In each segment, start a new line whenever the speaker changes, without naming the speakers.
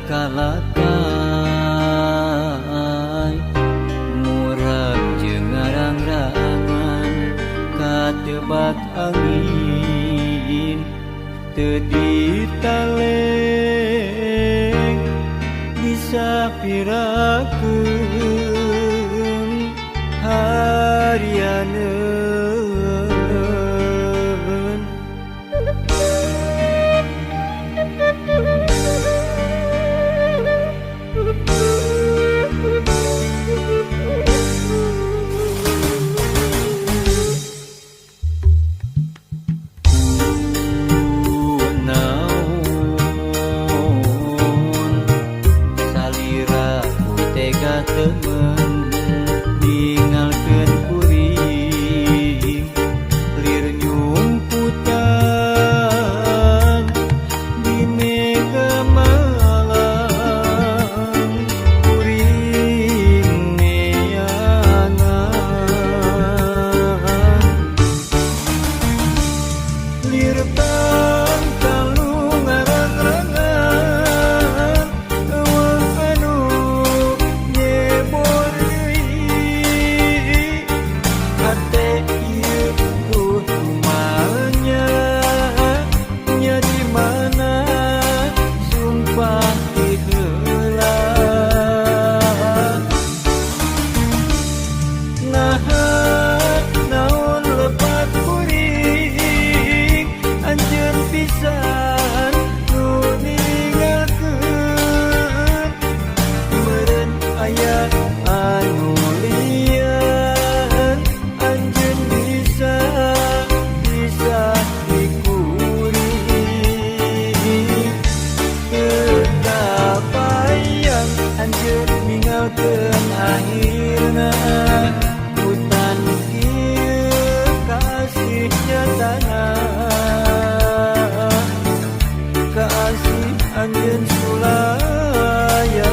Kalakai murag jeung ngarang-rangan katebak angin teu ditaleng disapirakeun harianeun. Temen ningalkeun kuring lir nyumputan di mega malam kuring neangan lir tangkalu ngarang-rangan eueuh anu nyebor deui hate ieu kutumanya nya di mana sumpah ti heula naha naon lepat kuring anjeun pisan nu ninggalkeun meureun aya anu lian anjeun bisa bisa dikuring teu kabayang anjeun ninggalkeun akhirna hutan ieu kasih nyatana kasih anjeun sulaya.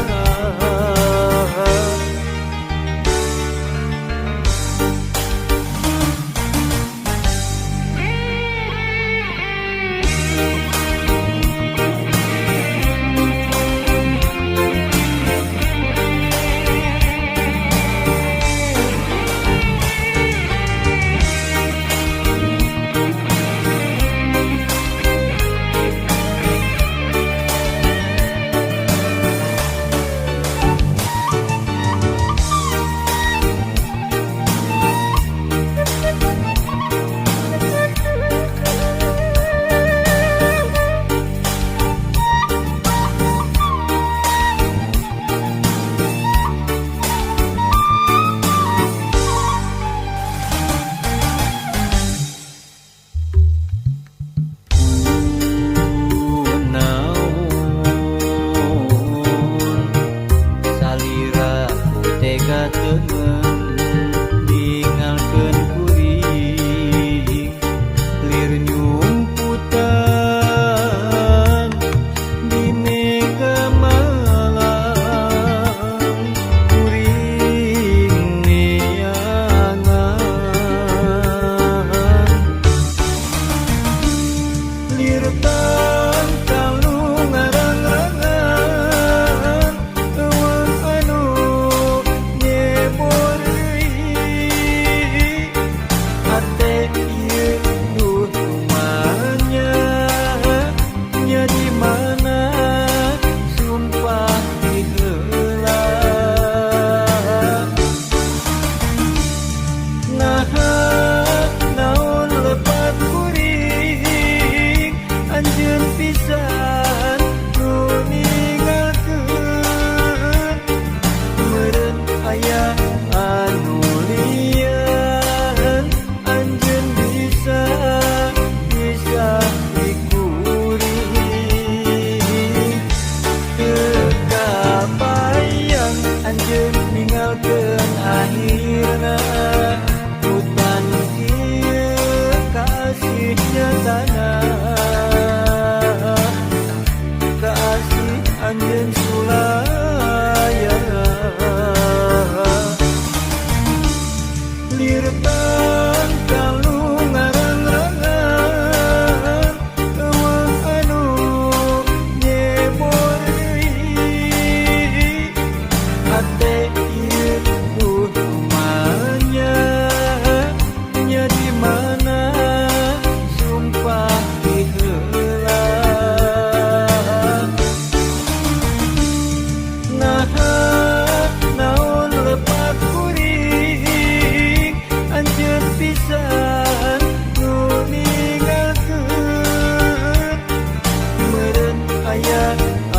aya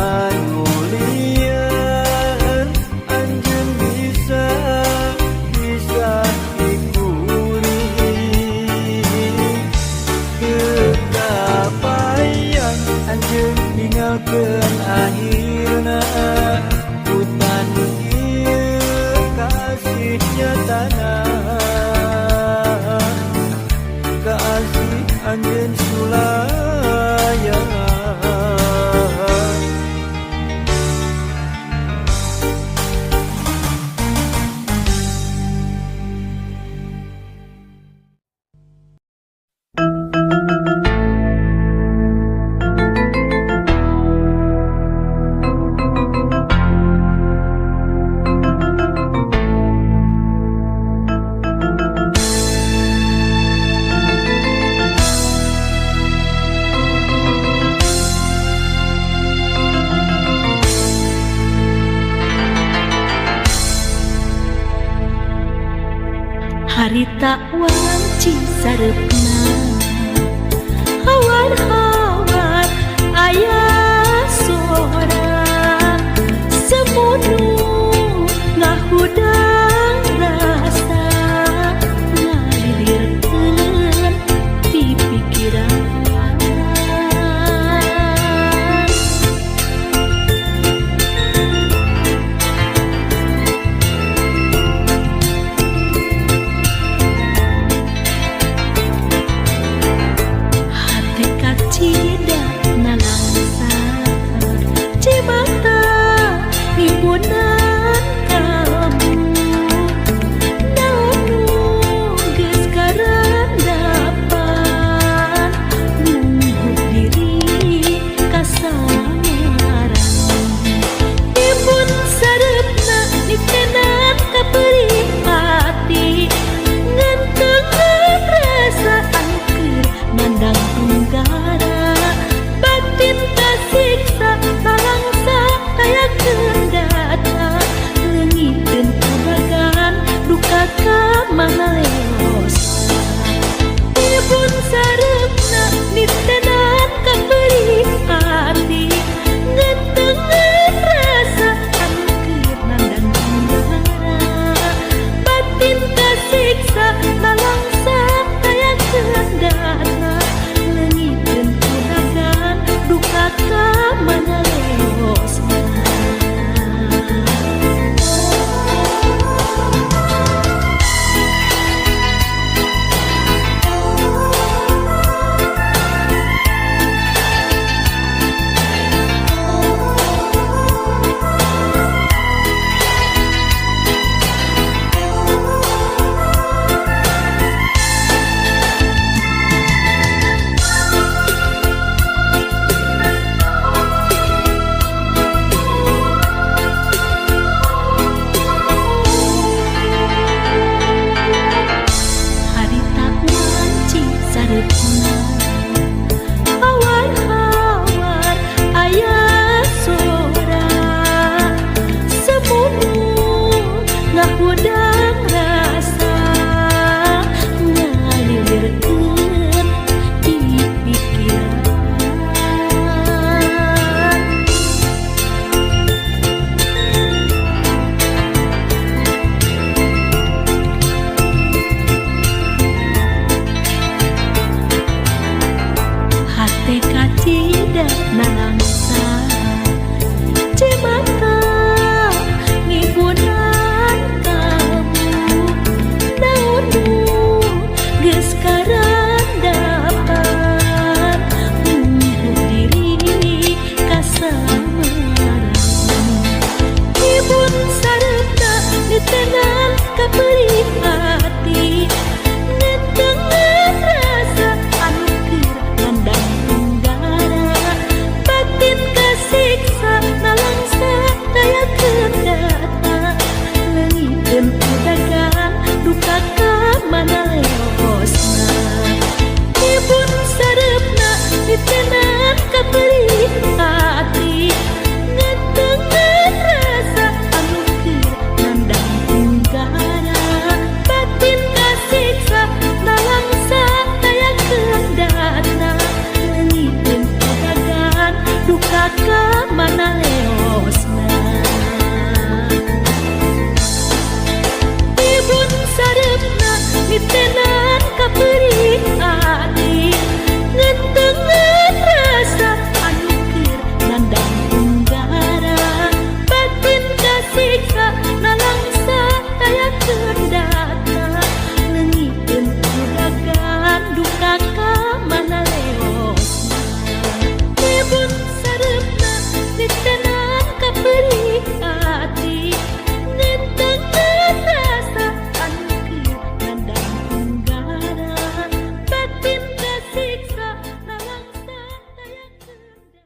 anu lian anjeun bisa bisa dikuring teu kapayang anjeun ninggalkeun akhirna hutan ieu kasih nyatana kasih anjeun sulaya.
Harita wanci sareupna hawar-hawar aya sora semunu ngahudang rasa ngalilirkeun di pikiran. Hate kacida nalangsa. ka mana leosna. Ibun sareupna nitenan ka perih ati, ngentengeun rasa anu keur nandang tunggara. Batin kasiksa nalangsa taya kendata, leungiteun udagan duka ka mana leosna. Ibun sareupna nitenan ka perih ati, ngentengeun rasa anu keur nandang tunggara. Batin kasiksa nalangsa taya kendata.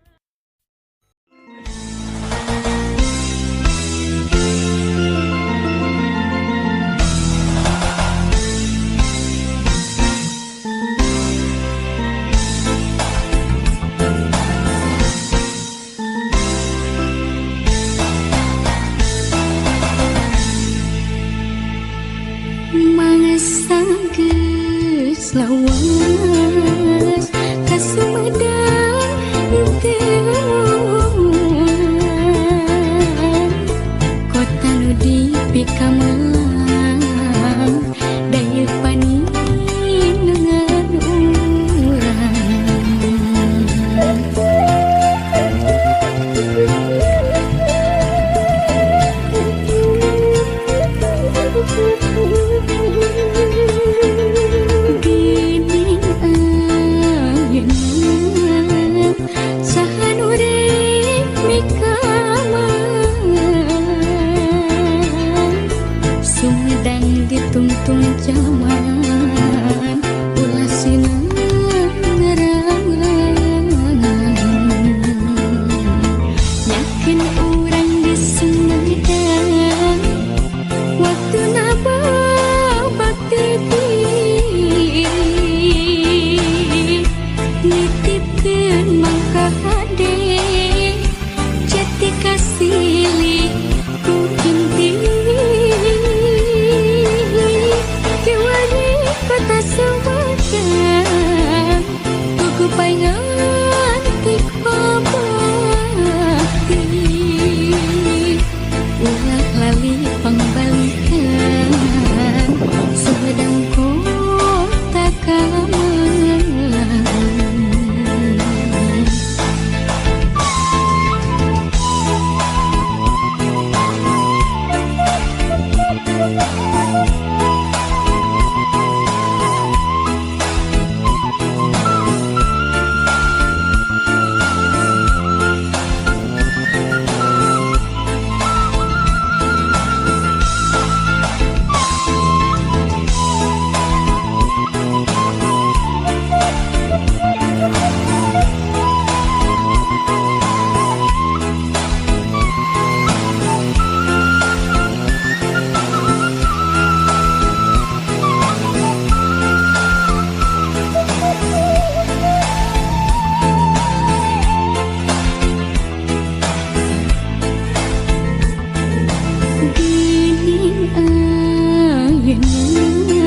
Mangsa geus lawas ka Sumedang teu kota nu dipikamelang daya paninengan urang. Geuning ayeuna saha nu rek mikameun. Sumedang ditungtung jaman ulah sinerangan. Yakin urang di Sumedang waktu bakti diri, nitipkeun mangka hade jati kasilih ku inti. Kiwari kota Sumedang kuku paingan ti bakti, ulah lali pangbalikan Sumedang kota kamelang. Geuning ayeuna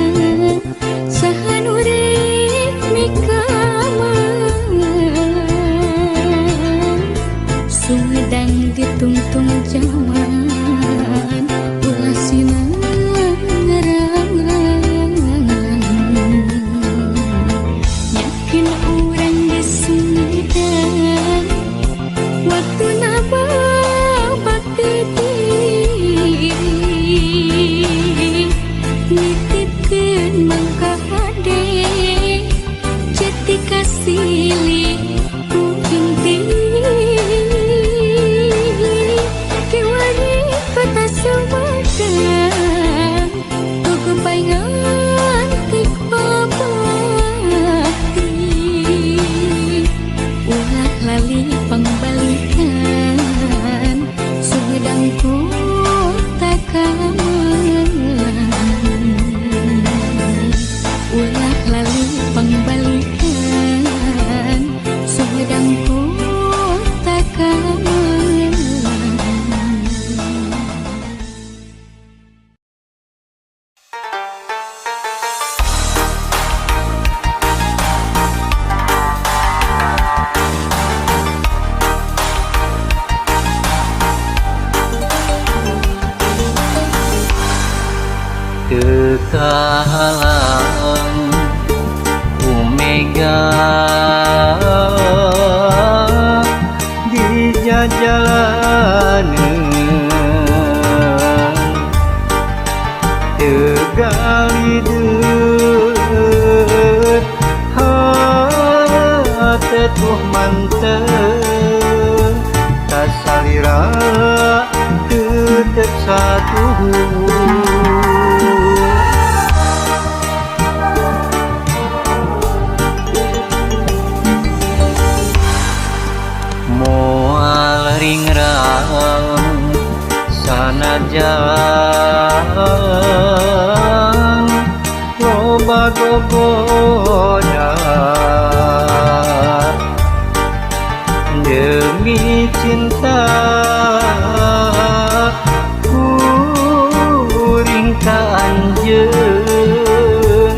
saha nu rek mikameun. Sumedang ditungtung jaman ulah sinerangan. Yakin urang di Sumedang waktu bakti diri, nitipkeun mangka hade jati kasilih ku inti. Kiwari
Kahalang ku mega di jajalaneun Tegal hideut hate tuh mantep kasalira tetep satuhu. Moal ringrang sanajan loba gogoda demi cinta kuring ka anjeun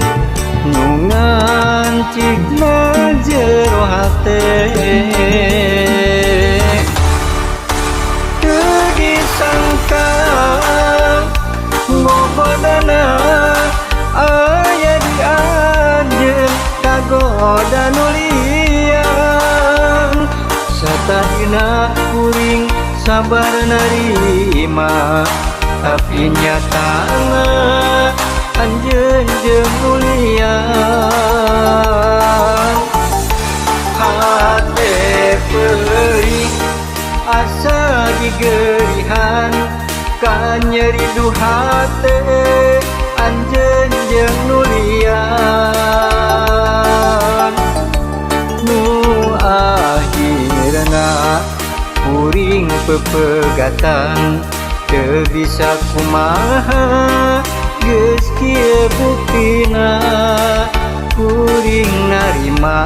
nu ngancikna jero hate. Teu disangka ngogodana aya di anjeun kagoda nu lian. Satadina kuring sabar narima tapi nyatana anjeun jeung nu lian. Hate peurih asa digerihan kanyeri du hate anjeun jeung nu lian. Nu akhirna kuring pepegatan teu bisa kumaha geus kieu buktina kuring narima.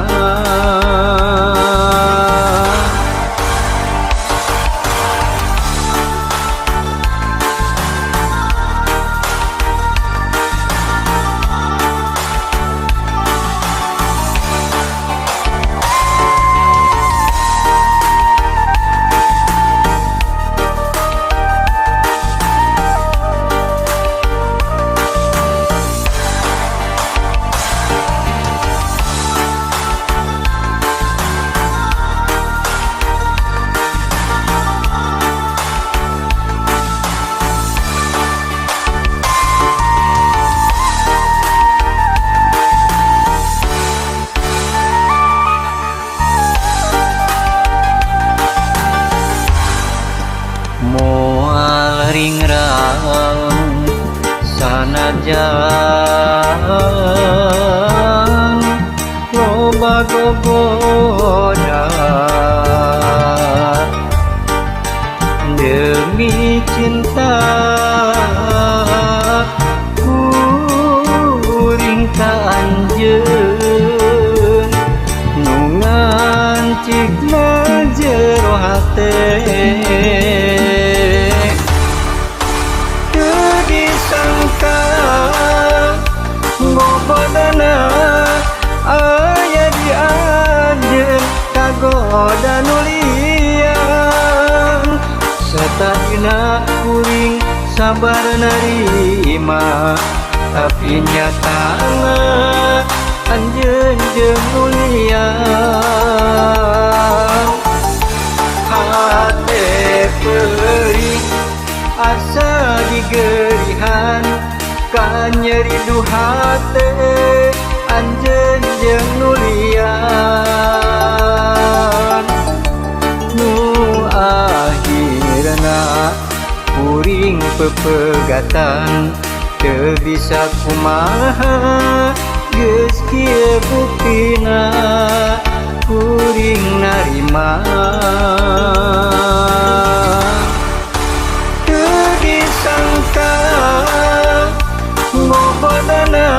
Moal ringrang sanajan loba gogoda demi cinta kuring ka anjeun nu ngancikna jero hate. Teu disangka ngogodana aya di anjeun kagoda nu lian. Satadina kuring sabar narima tapi nyatana anjeun jeung nu lian. Hate peurih asa digerihan kanyeri du hate anjeun jeung nu lian. Nu akhirna kuring pepegatan teu bisa kumaha geus kieu buktina kuring narima. Teu disangka ngogodana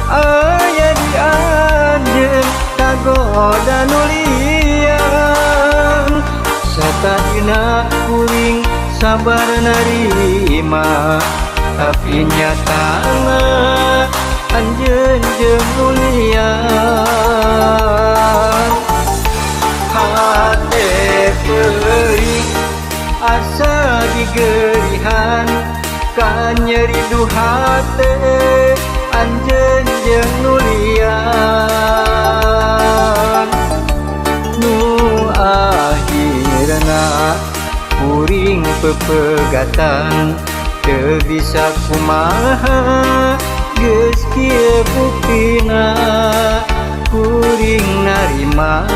aya di anjeun kagoda nu lian. Satadina kuring sabar narima tapi nyatana anjeun jeung nu lian. Hate peurih asa digerihan Kanyeri duhate anjeun jeung nu lian. Nu akhirna kuring pepegatan teu bisa kumaha geus kieu buktina kuring narima.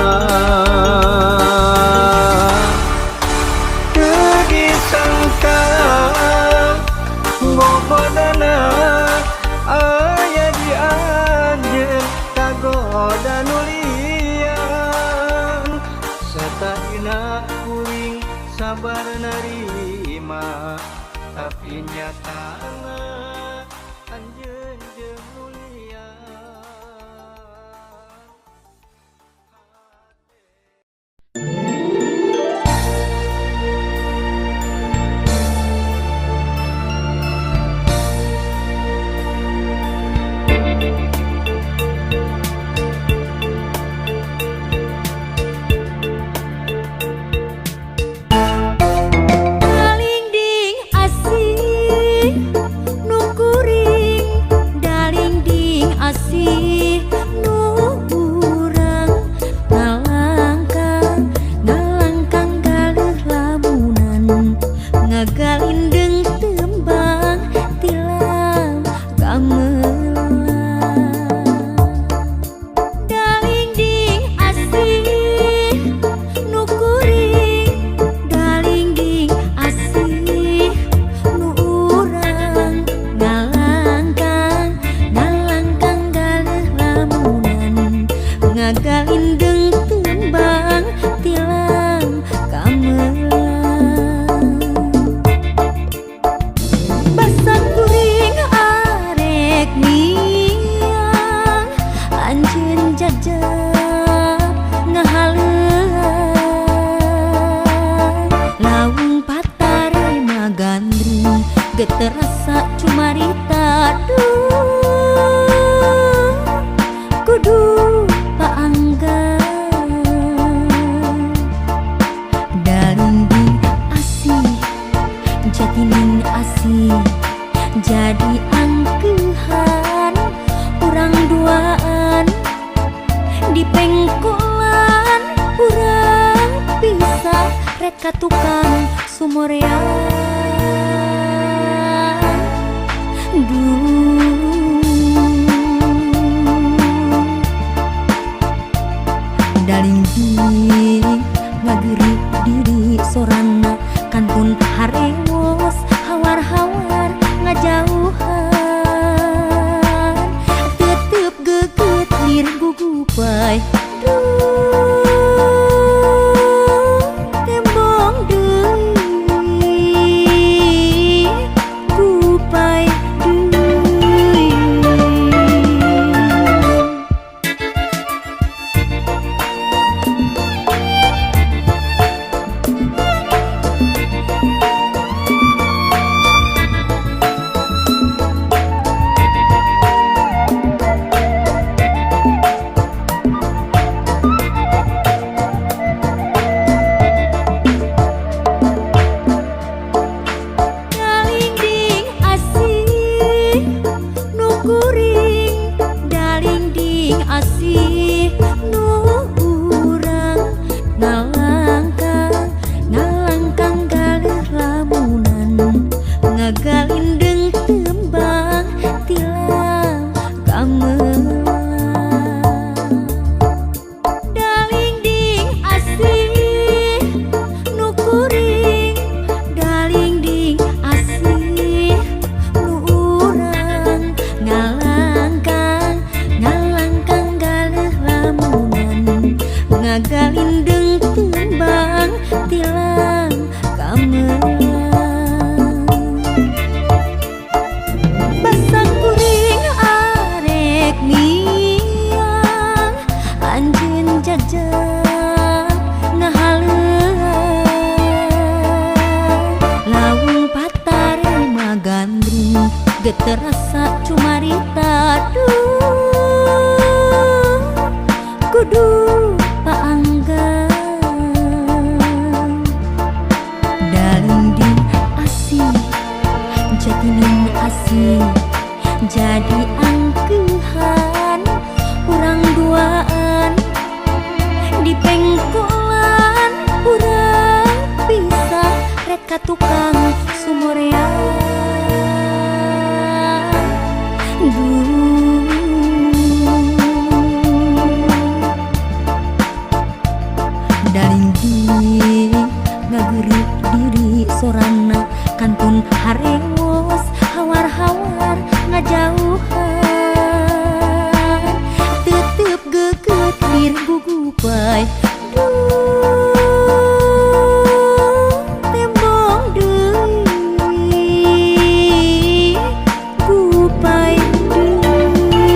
Teu disangka ngogodana aya di anjeun kagoda nu lian. Satadina kuring sabar narima tapi nyatana anjeun jeung nu lian.
Dalingding asih nu kuring, dalingding asih nu urang ngalangkang ngalangkang galeuh lamunan ngagalindeng tembang tilam gamelan. Dalingding asih nu kuring, dalingding asih nu urang ngalangkang ngalangkang galeuh lamunan ngagalindeng tembang tilam gamelan. Basa kuring arek miang anjeun jajab ngahaleuan laung patare magandrung geter rasa cumarita duh kudu paanggan. Dalingding asih jatining asih jadi angkehan urang duaan di pengkolan urang pisah rek ka tukang sumorean. Duh dalingding ngageureup diri sorana kantun harewos hawar-hawar ngajauhan tetep geget lir gugupai duh tembong deui gupai deui. Dalingding asih nu kuring, dalingding asih nu urang ngalangkang ngalangkang galeuh lamunan ngagalindeng tembang tilam gamelan. Dalingding asih nu kuring, dalingding asih nu urang ngalangkang ngalangkang galeuh lamunan ngagalindeng tembang tilam gamelan. Basa kuring arek miang anjeun jajab ngahaleuan laung patare magandrung geter rasa cumarita duh kudu paanggan. Dalingding asih jati Gunung asih jadi angkehan urang duaan di pengkolan urang pisah rek ka tukang sumorean. Duh, daringgi ngageureup diri sorana kantun harewos hawar-hawar ngajauhan tetep geget lir gugupai. Duh, tembong deui gupai deui.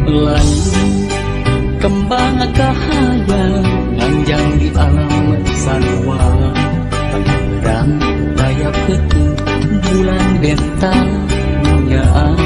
Lain kembang kahayang nganjang di alam sarua terang daya peuting bulan bentang dunyaan.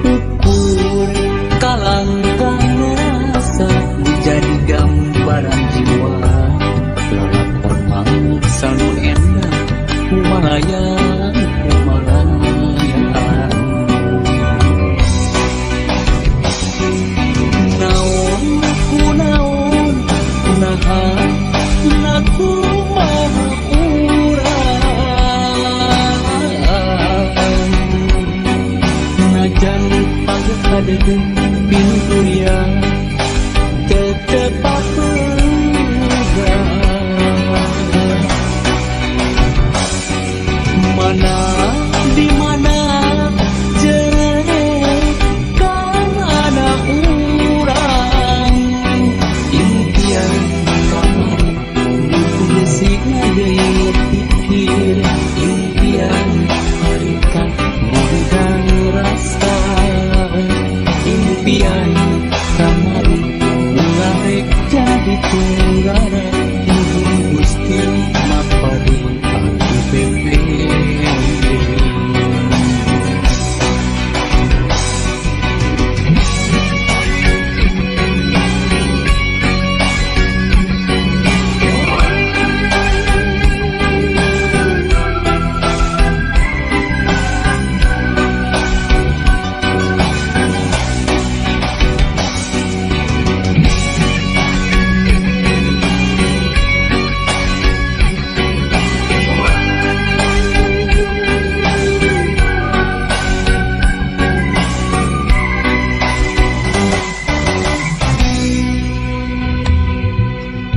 Ukur kalangkang rasa menjadi gambaran jiwa lalakon mangsa nu endah kumalayang kumalayan. Naon kunaon kunaha nakumaha urang najan pagkadeung pinuturia tetep papegang. Mana di mana jerek kan ada urang impian kamari ditulis ngageuyeut pikir impian harita ngundang rasa impian kamari ulah rek jadi tunggara nuhun Gusti maparin aku bebe.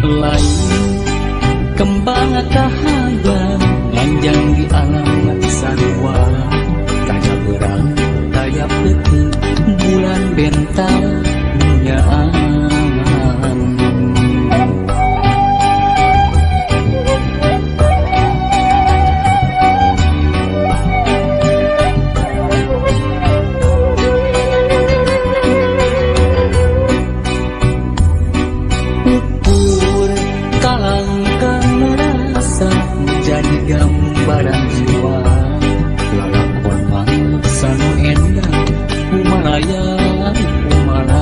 Lain kembang kahayang nganjang di alam sarua kaya berang kaya peuting bulan bentang dunyaan. Ukur kalangkang rasa menjadi gambaran jiwa lalakon mangsa nu endah kumalayang kumalayang.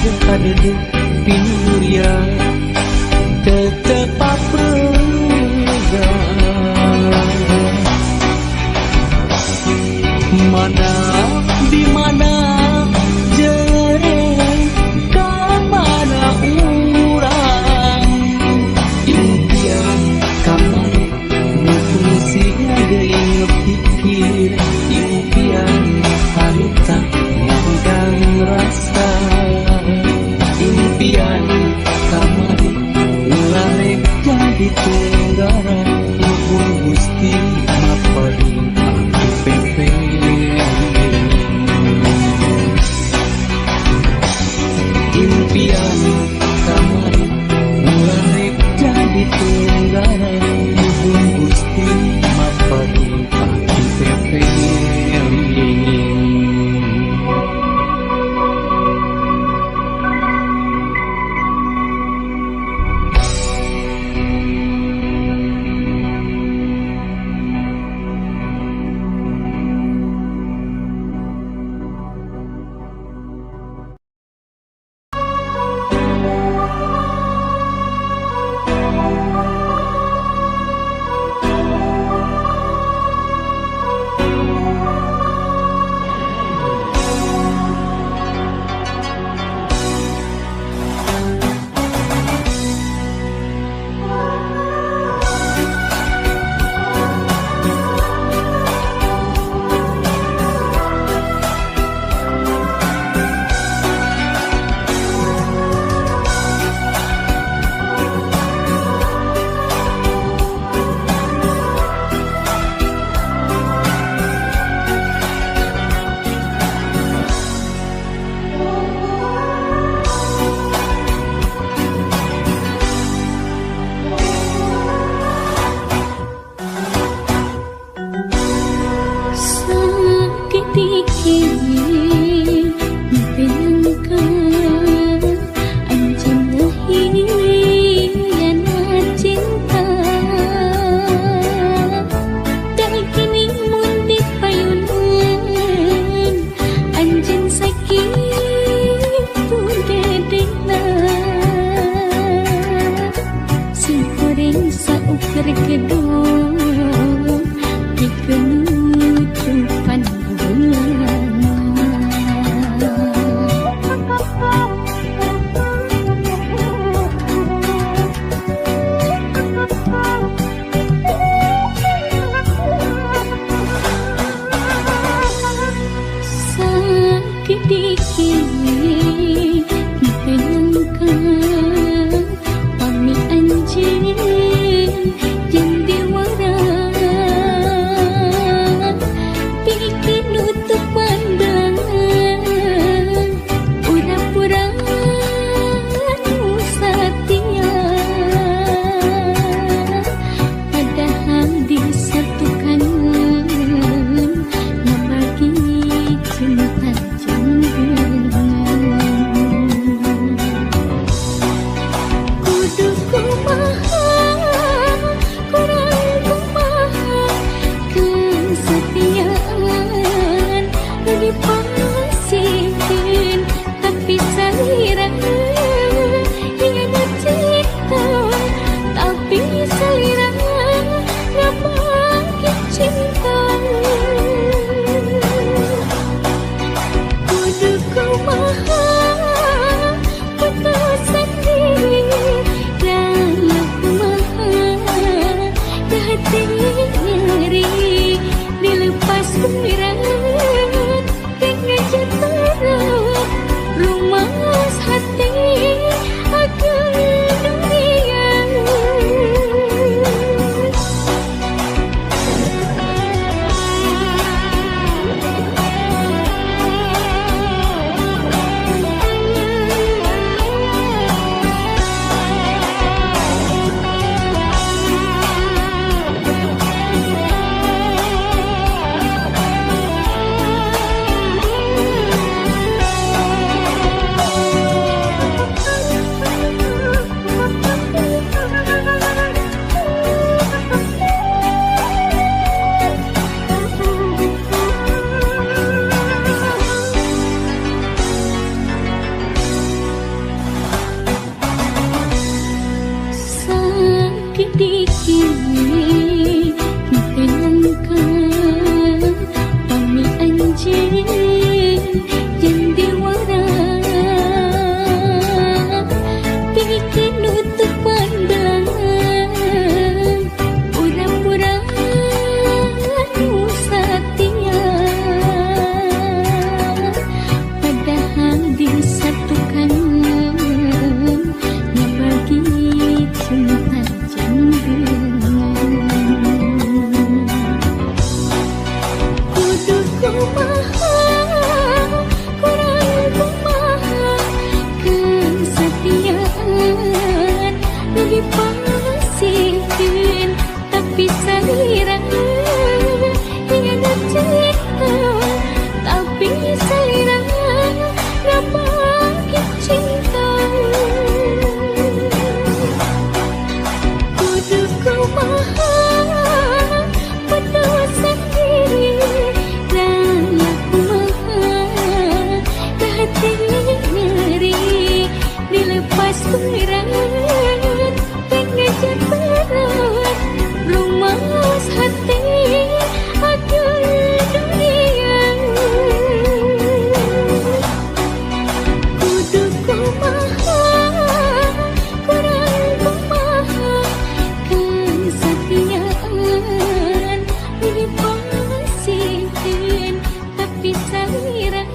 Kadedek pinuria tetep apegang. Mana di mana jereng ka mana urang impian kamari nu fungsi ngageuing pikir impian harita nganggang rasa impian kamari ulah rek jadi tunggaran nuhun Gusti maperi aku pepe.
Berat, pengejar berat, rumas hati agar dunia. Kudu kumaha, kurang kumaha, kesetiaan dipasihkan, tapi salira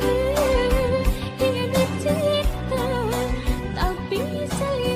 yang cinta, tapi salira.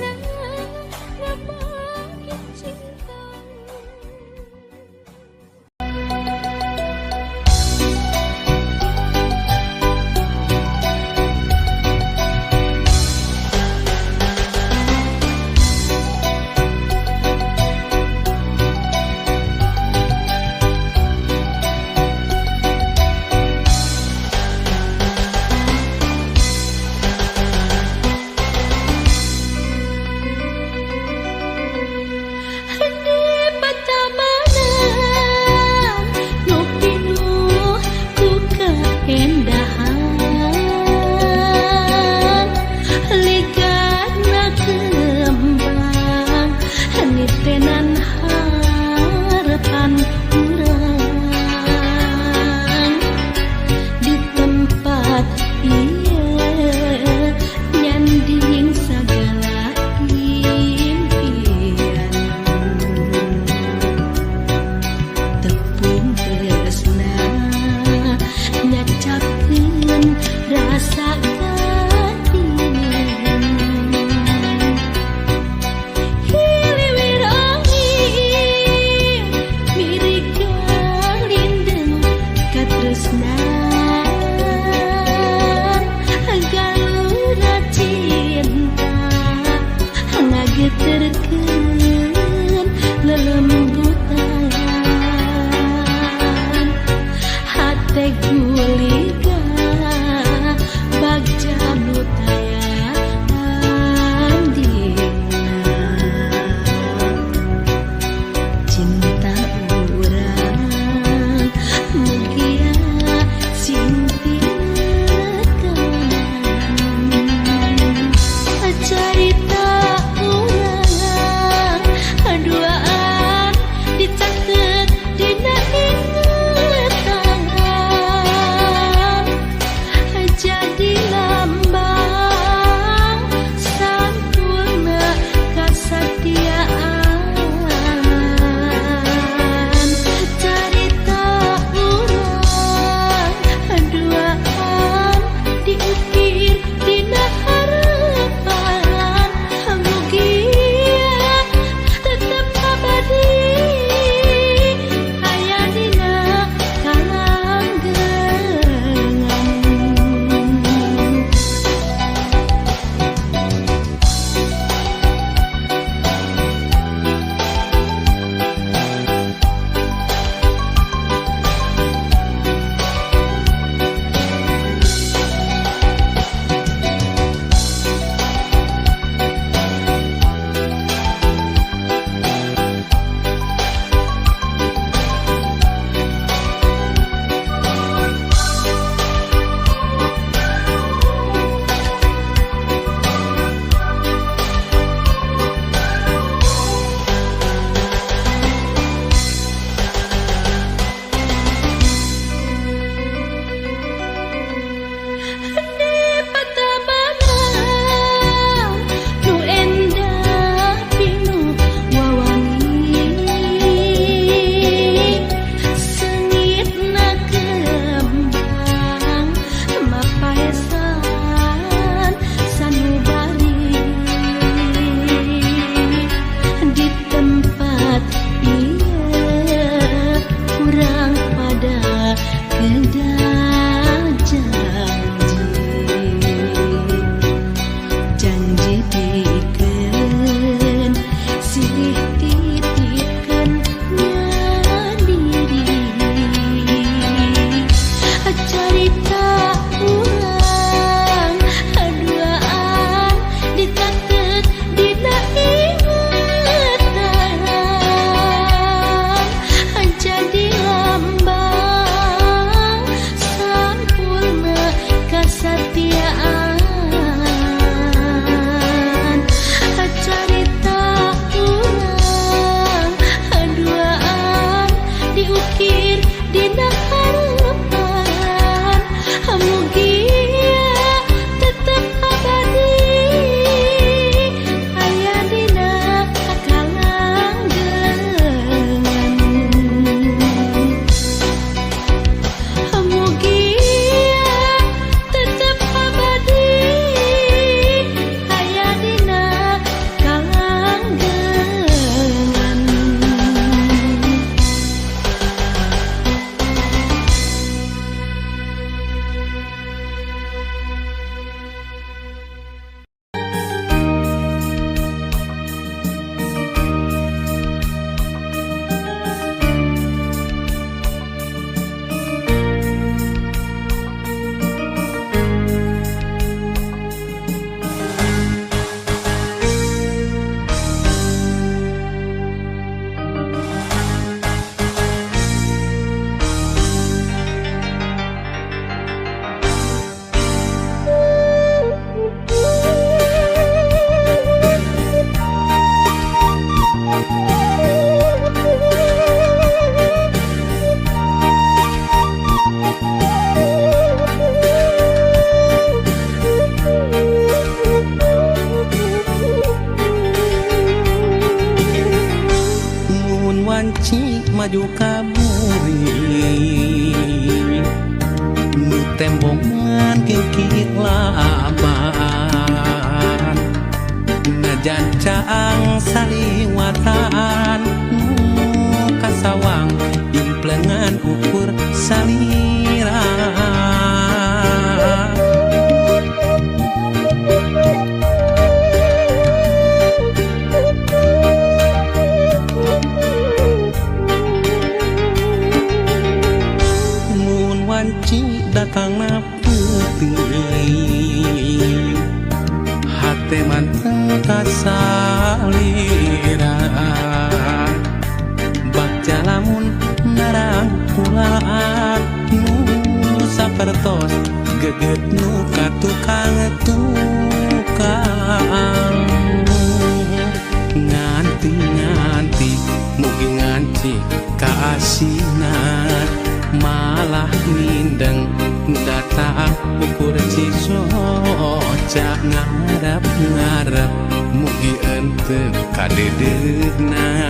Laju ka buri nu tembongan kingkit laban najan caang saliwatan nu kasawang implengan ukur salira. Mun wanci datangna peuting hate manteng kasalira bagja lamun narangkulaan nu sapertos geget nu ka tukang tukang nganti nganti mugi nganci kaasinan malah mindeng datang ukur cisoca ngarep ngarep mugi ente kadedeuna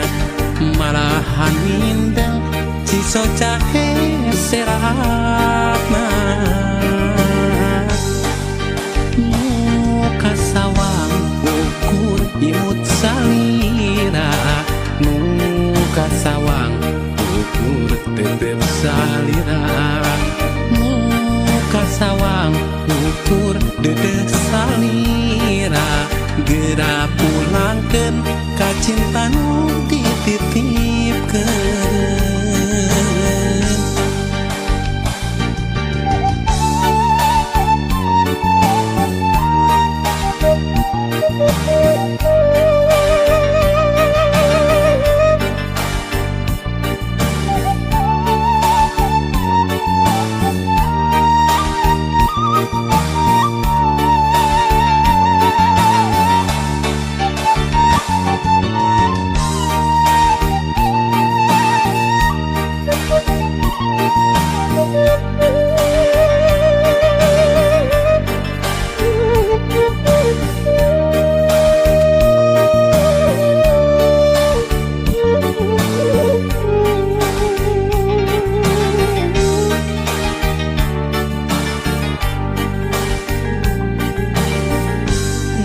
malahan mindeng cisoca heseratna nu kasawang ukur imut salira nu kasawang ukur tetep salira nu kasawang ukur dedeh salira geura pulangkeun ka cinta nu dititipkeun.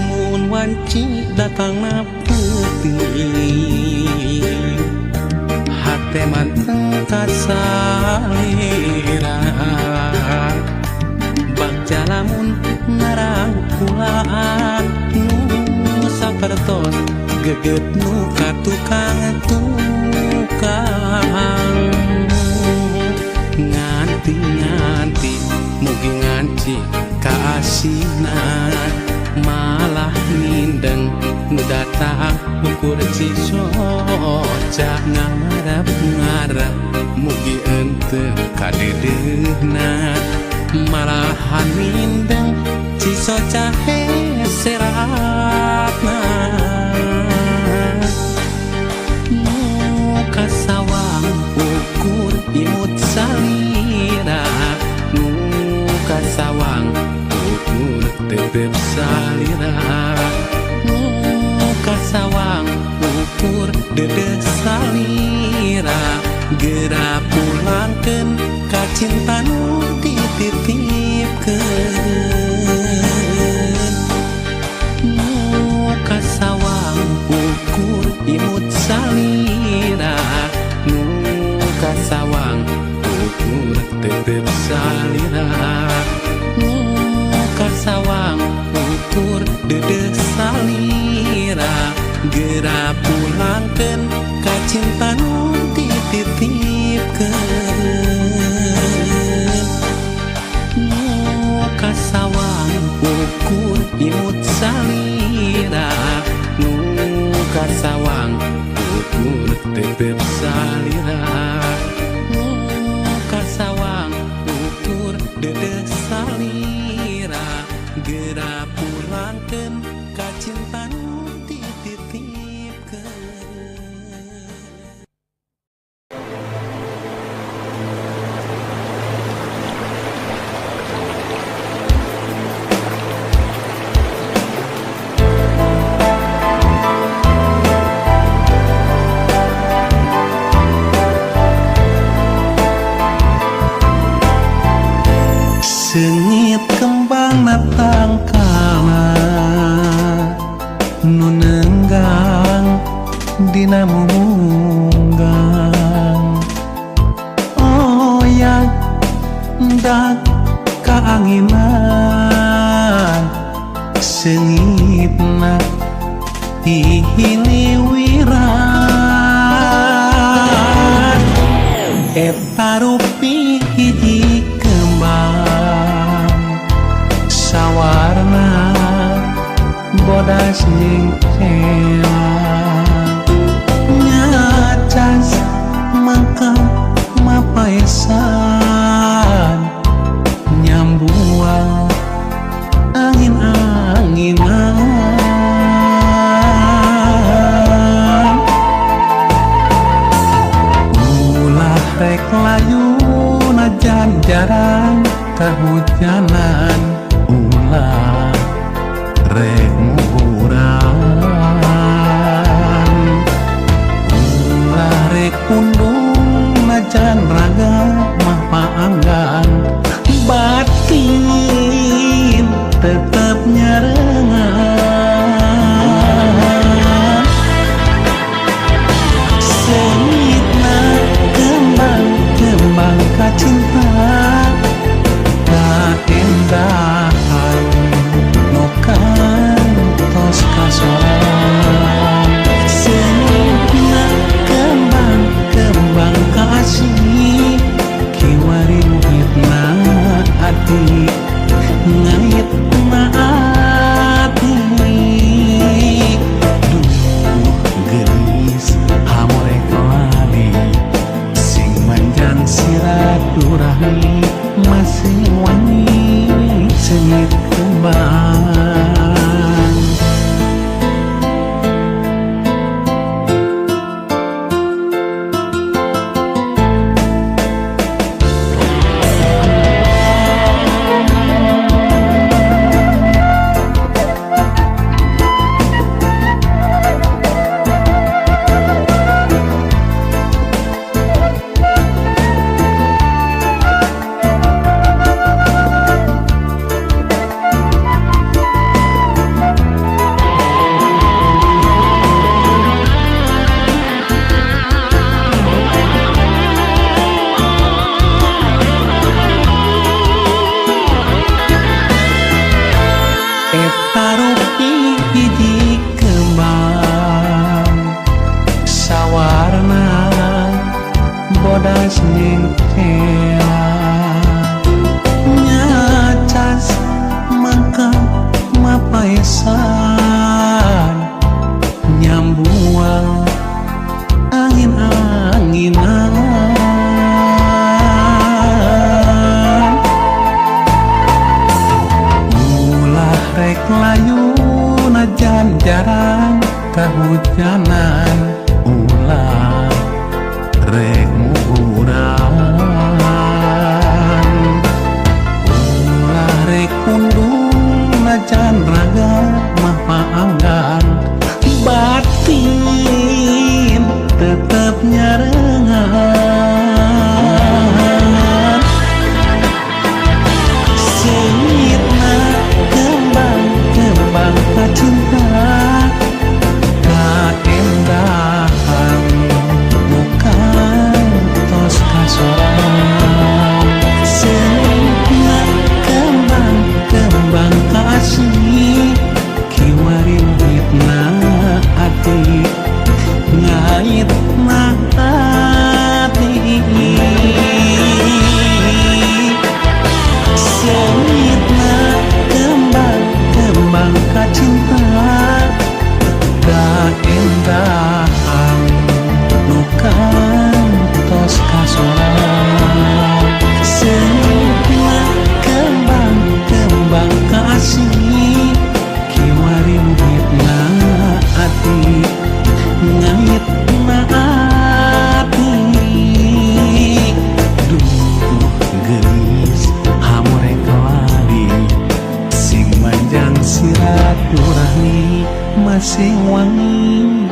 Mun wanci datangna peuting hate manteng kasalira bagja lamun narangkulaan nu sapertos geget nu ka tukang tukang nganti nganti mugi nganci kaasinan malah mindeng nu datang ukur cisoca ngarep ngarep mugi ente kadedeuna malahan mindeng cisoca heseratna nu kasawang ukur imut salira nu kasawang ukur tetep salira nu kasawang ukur dedeh salira geura pulangkeun ka cinta nu dititipkeun nu kasawang ukur imut salira nu kasawang ukur tetep salira nu kasawang ukur dedeh salira geura pulangkeun ka cinta nu dititipkeun nu kasawang ukur imut salira nu kasawang ukur tetep salira nu kasawang ukur dedeh salira geura pulangkeun ka cinta nu dititipkeun. Nu nenggang dina mumunggang. Oyak dak kaanginan seungitna hihiliwiran. Eta rupi hiji kembang sawarna bodas jeung celang, nyacas mangka mapaesan nyambuang angin-anginan. Ulah rek layu najan jarang kahujanan, ulah rek muhuran, ulah rek pundung najan raga mah paanggan, batin tetep nyarengan. Seungitna kembang-kembang kacinta, kaendahan nu kantos kasorang. Seungitna kembang-kembang kaasih, kiwari muhitna ati, ngaitna ati. Duh geulis hamore lali, sing manjang silaturahmi masih wangi seungit kembang. Eta rupi hiji kembang sawarna bodas jeung celang, nyacas mangka mapaesan nyambuang angin-anginan. Ulah rek layu najan jarang kahujanan, ulah rek muhuran, ulah rek pundung najan raga mah paanggan, batin tetep nyarengan. Seungitna kembang-kembang kacinta, kaendahan nu kantos kasorang. Seungitna kembang-kembang kaasih, kiwari muhitna ati, ngaitna ati. Seungitna kembang-kembang kacinta, kaendahan nu kantos kasorang. Seungitna kembang-kembang kaasih, kiwari muhitna ati, ngaitna ati. Duh geulis hamore lali, sing manjang silaturahmi masih wangi.